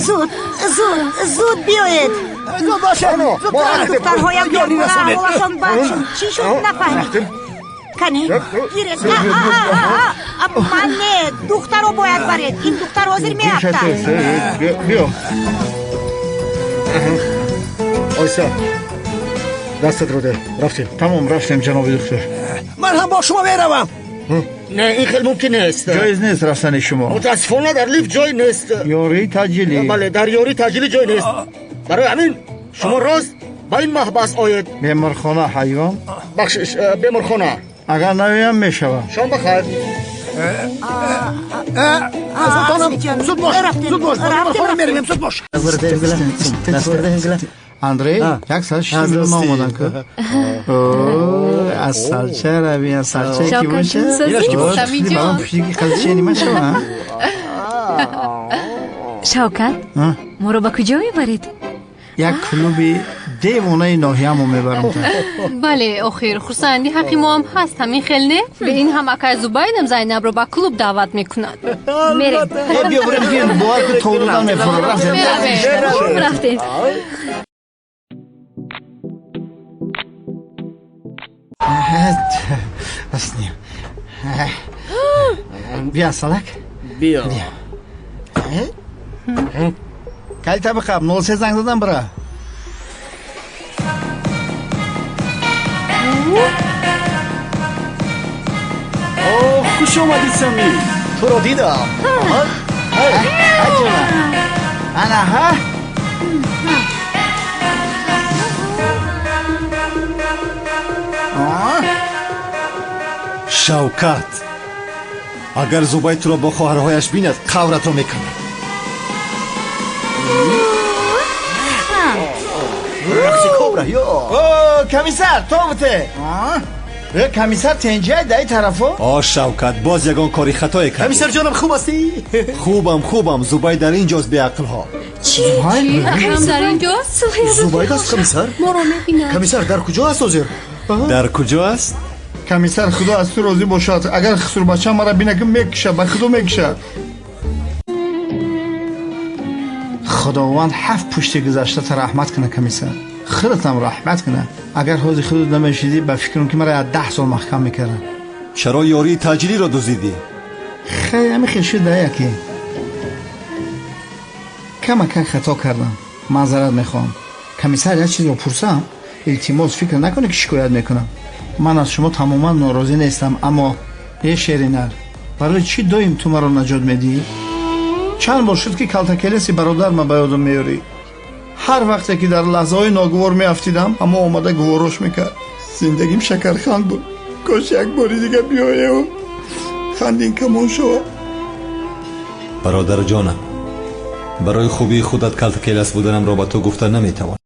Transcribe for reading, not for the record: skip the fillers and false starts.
Зуд, зуд, зуд биёед. Зуд бошед. Духтарҳоям якбора аҳволашон бад шуд. Чӣ шуд, нафаҳмидем. Кане, гиред. Ман не, духтаро бояд баред. Ин духтар ҳозир меафтад. Биё. Ойса, дастат ро де, рафтем. Тамом, рафтем, ҷаноби духтур. Ман ҳам бо шумо меравам. Не, ин хел мумкин нест. Ҷоиз нест рафтани шумо. Мутаассифона, дар лифт ҷой нест. Ёрии таъҷилӣ. Бале, дар ёрии таъҷилӣ ҷой нест. Барои ҳамин шумо рост ба ин маҳбас оед. Беморхона, ҳайвон. Бахшиш, беморхона. Агар наоям, мешавад. Шом бахайр. Султонам, зуд бош, зуд бош, ба беморхона меравем, зуд бош. Андрей, 160 миллион омодан ку. Асалча рави, асалча ки боша. Пуштики қазчени машава. Шавкат, моро ба куҷо мебаред? Як клуби девонаи ноҳиямо мебарам. Бале, охир хурсанди ҳаққи мо ҳам ҳаст, ҳамин хел не? Бе ин ҳам акай Зубайдам Зайнабро ба клуб даъват мекунад. Мерем. Биё, бурем, ки бовар ки то ҳудудан мефурад. Рафтем. Рафтем. Биё, асалак. Биё. Калита биқаб, 03 занг задам, бира. О, хуш омадӣ, Самир. Туро дидам. Ана ҳа. Шавкат, агар Зубай туро бо хоҳарҳояш бинад, қавратро мекунад. Рақси кобра ё. О, комиссар, то буте. Э, комиссар, тенҷиай даи тарафо. О, Шавкат, боз ягон кори хатое кардӣ. Комиссар ҷонам, хуб ҳастӣ? Хубам, хубам. Зубай дар ин ҷост, беақлҳо. Чӣ? Ҳам дар ин ҷост? Зубайд аст, комиссар. Моро мебинад. Комиссар дар куҷо аст ҳозир? Дар куҷо аст? Комиссар, худо аз ту розӣ бошад. Агар хусурбача мара бина, ки мекиша, ба худо мекиша. Худованд ҳафт пушти гузаштата раҳмат куна, комиссар. Худатам раҳмат куна. Агар ҳозир худат намешидӣ, ба фикрам, ки мара 10 сол маҳкам мекардам. Чаро ёрии таъҷилиро дуздидӣ? Хай, ҳами хел шуда, яке камакак хато кардам, маъзарат мехоҳам. Комиссар, як чизро пурсам? Илтимос, фикр накунӣ, ки шикоят мекунам. Ман аз шумо тамоман норозӣ нестам, аммо е шеринар, барои чӣ доим ту маро наҷот медиҳӣ? Чанд бор шуд, ки калтакелеси бародарма ба ёдам меёрӣ. Ҳар вақте ки дар лаҳзаҳои ногувор меафтидам, ҳамо омада гуворош мекард. Зиндагим шакарханд буд. Кош як бори дига биёеву хандин камон шавад. Бародарҷонам, барои хубии худат калтакелас буданамро ба ту гуфта наметавонам.